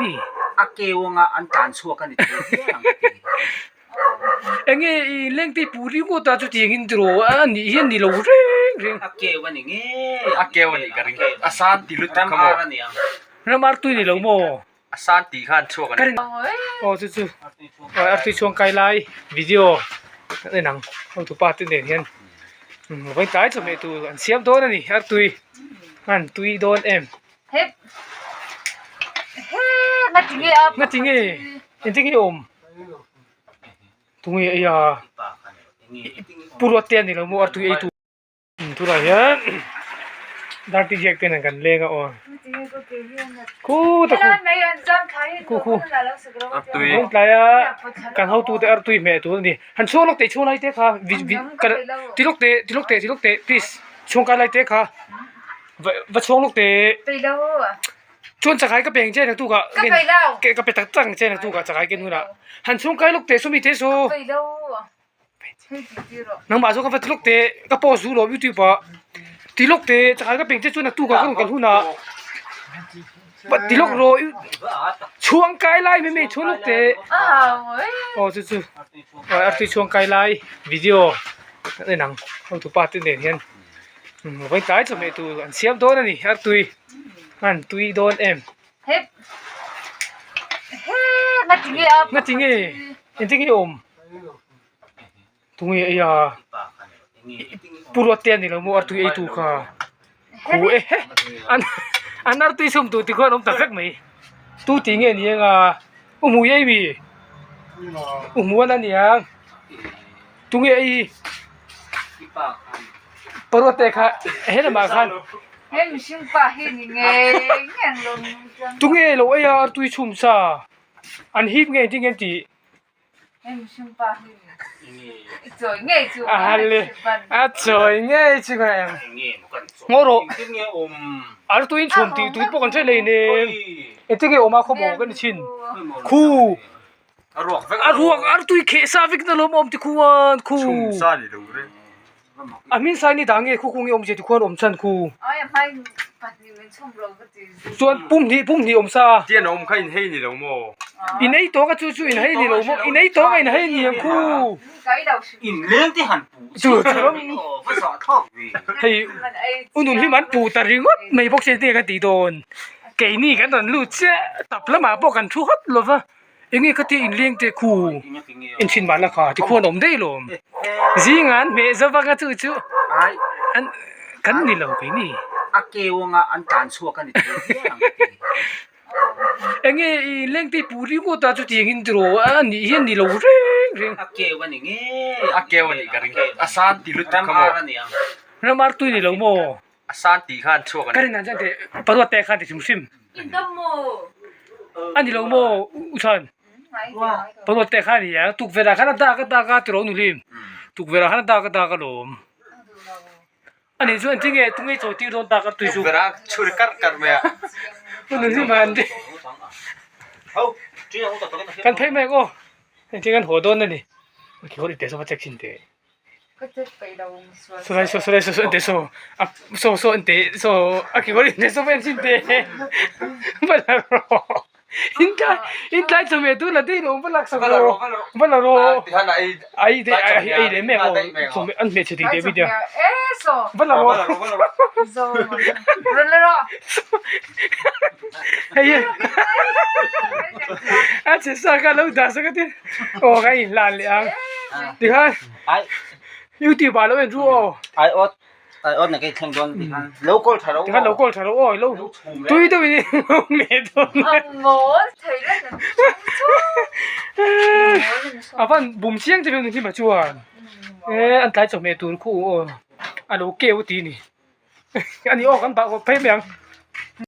ni. A keu anga an tlan chhuak a ni thei viau ang ka ti. Enge i lengte pu ringawt a chutiang in tiraw a nih hian ni lo reng reng. A keu a ni ngei A keu a nih ka ring. A san ti lutuk kha maw? Ram ar a ni ang. Ram ar tui ni lo maw? A san tih khan chhuak a ni. Aw chu chu artui chhuang kai lai video kan en ang hotupa te nen hian vawiin tlai chawhmeh tur an siam dawn a ni artui an tui dawn em. Ngatinge engtin nge awm tunge ei a pu ruat te a ni lo maw artui ei tur. Tunah hian darty jack te nen kan leng a aw khu ta khu khu khu hung tlai a kan hotu te artui hmeh tur a ni han chhuak lawk teh chhung lai te kha ti lawk teh ti lawk teh ti lawk teh please chhung kai lai te kha va chhuak lawk teh chuan chakai ka pe ang che naktukah ka pe tak tak ang che naktukah chakai ken hunah han chhung kai lawk teh sawmi te saw. Nangmah zawk a va ti lawk teh ka post duh lo youtube ah ti lawk teh chakah ka peng che chuan naktuk ah ka rawn kal hunah va ti lawk rawh chhuang kai lai mai mai chhuang lawk teh aw chu chu artui chhuang kai lai video kan en ang hotupa te nen hian vawiin tlai chawhmeh tur an siam dawn a ni artui an tui dawn em. Ngatinge engtin nge awm tunge ei a pu ruat te a ni lo maw artui ei tur kha khu e he an an artui chhum tur tikhuan an awm ta vek mai tu tih nge ni anga u hmui ei mi u hmuan a niang tunge ei Paruat te kha he lamah khan tunge lo ei a artui chhum sa an hip nge engtin nge an tih a han le a chawi ngei chu ka eng ngaw rawh artui in chhum tih tui pawh kan hre hlei nem engtin nge awm a khawmaw ka ni thin khu. A ruak vek A ruak artui kheh sa vek na lawm awm ti khuan khu. Chhum sa ni lo reng. A hmin sai ni dah nge khu khu nge awm zia ti khuan awm chhan khu. Chuan pum hnih pum hnih awm sa. Tian awm kha in hei ni lo maw? In ei tawk a chu chu in hei ni lo maw? In ei tawk a in hei ni ang khu. In leng te han puh Chu chu ram. Hei u nun hi man puh ta ringawt mai bawk se tinge kan tih dawn. Keini kan rawn lut chiah tap lamah pawh kan thu hawt lova. Enge ka tia inleng te khu en thin mah la kha tikhuan awm daih lawm zinga an hmeh zo vang a chu chu an kan ni lo kei ni. A keu anga an tlan chhuak a ni thei viau ang ka ti. Enge i inleng te pu ringawt a chutiang in tiraw a nih hian ni lo reng reng. A keu a ni ngei A keu a nih ka ring. A san ti lutuk kha maw. Ram ar a ni ang. Ram ar tui ni lo maw. A san tih khan chhuak a ni. Ka rin ang chuan teh paruat te khan ti hrim hrim. A ni lo maw u chhan? Paruat te khan a ni ang tukverh ah khan a dak a dak a tiraw nuhlim tukverh ah khan a dak a dak a lawm. A nih chuan engtin nge tunge chawi tir dawn tak a tui chu. Tukverh ah chhur karh karh mai a. U nuhlim ah an ti. Kan phei mai ang aw. Engtin kan haw dawn a ni. Kekawr i teh saw va check thin teh. Saw lai saw saw lai saw saw ente saw a saw saw ente saw a kekawr in saw vel chin te va la rawh in tlai in tlai chawhmeh tur la daih lo va laksak rawh va la rawh ai te ai leh mek aw chawhmeh an hmeh chhe tih teh video va la rawh hei hi a che sa kha lo dah sak a tin aw ka inhlan leh ang. Tikhan youtube ah lo en ru aw. Ai awt ai awt na kei thleng dawn tikhan lo call tha ro tikhan lo call tha ro aw lo tui deuh in lo meh dawn a van bum chiang che ni hlim ah chuan e an tlai chawhmeh tur khu aw a lo keu ti ni ani aw kan bah phei mai ang.